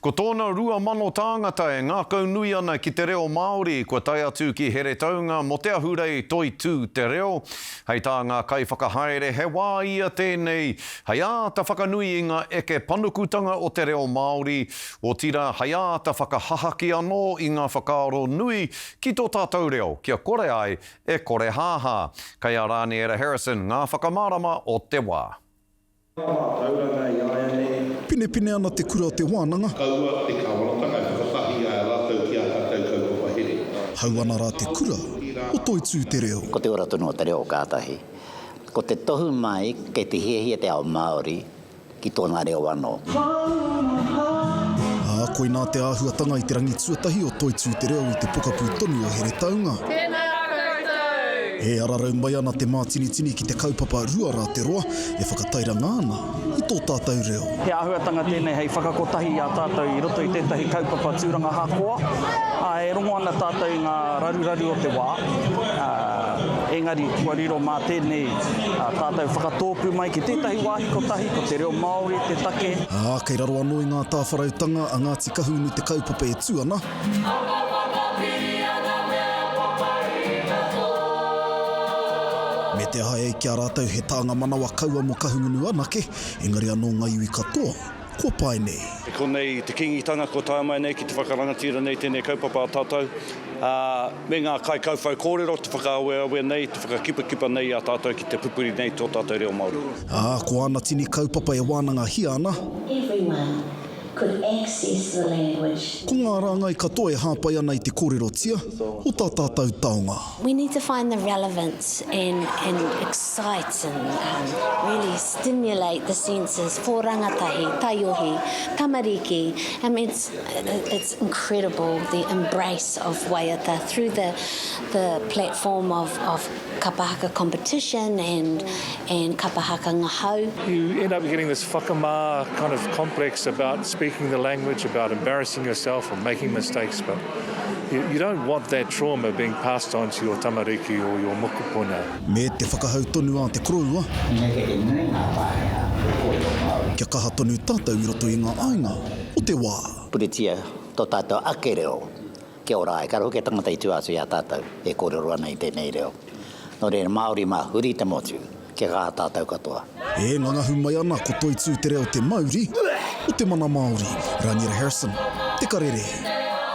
Ko tōna 2,000 tāngata e ngākaunui ana ki te reo Māori kua tae atu ki Heretaunga mō te ahurei Toitū Te Reo. Hei tā ngā kaiwhakahaere he wā ia tēnei hei āta whakanui i ngā eke panukutanga o te reo Māori, otirā hei āta whakahahaki anō i ngā whakaaro nui ki tō tātou reo kia kore ai e korehāhā. Kei a Rāniera Harrison ngā whakamārama o te wā. Mātauranga i āianei. Pinepine ana te kura o te wānanga. Kaua te Kāwanatanga e whakatahi i a rātou ki ā tātou kaupapa here. Hau ana rā te kura o Toitū Te Reo. Ko te ora tonu o te reo kātahi. Ko te tohu mai kei te hiahia te ao Māori ki tōna reo anō. Ā, koinā te āhuatanga i te rangi tuatahi o Toitū Te Reo i te pokapū tonu o Heretaunga. Tēnā koutou! E ararau mai ana te mātinitini ki te kaupapa 2 rā te roa e whakatairanga ana i tō tātou reo. He āhuatanga tēnei hei whakakotahi i a tātou i roto i tētahi kaupapa tūranga hakoa, ā, e rongo ana tātou i ngā raruraru o te wā, ā, engari kua riro mā tēnei tātou whakatōpū mai ki tētahi wāhi kotahi, ko te reo Māori te take. Ā, kei raro anō i ngā tāwharautanga a Ngāti Kahungunu te kaupapa e tū ana. Me te aha e ki a rātou he tānga manawa kaua mō Kahungunu anake, engari anō ngā iwi katoa kua pae nei. I konei te Kīngitanga kua tae mai nei ki te whakarangatira nei tēnei kaupapa a tātou, ā, me ngā kaikauwhau kōrero te whakaaweawe nei, te whakakipakipa nei i a tātou ki te pupuri nei tō tātou reo Māori. Ā, ko āna tini kaupapa e wānangahia ana. Everyone could access the language. Ko ngā rāngai katoa e hāpai ana i te kōrerotia o tā tātou taonga. We need to find the relevance and and excite and um really stimulate the senses for rangatahi, taiohi, tamariki. I mean it's it's incredible the embrace of waiata through the the platform of of kapa haka competition and and kapa haka ngahau. You end up getting this whakamā kind of complex about speaking the language, about embarrassing yourself or making mistakes, but you, you don't want that trauma being passed on to your tamariki or your mokopuna. Me te whakahau tonu a te koroua. Engari kei te nui ngā Pākehā e kōrero Māori. Kia kaha tonu tātou i roto i ngā āinga o te wā. Puritia tō tātou ake reo Kia ora ai, kāre hoki he tangata i tua atu i a tātou e kōrero ana i tēnei reo. Nō reira, Māori mā, huri te motu, kia kaha tātou katoa. E ngangahu mai ana ko Toitū Te Reo te mauri o te mana Māori. Raniera Harrison, Te Karere.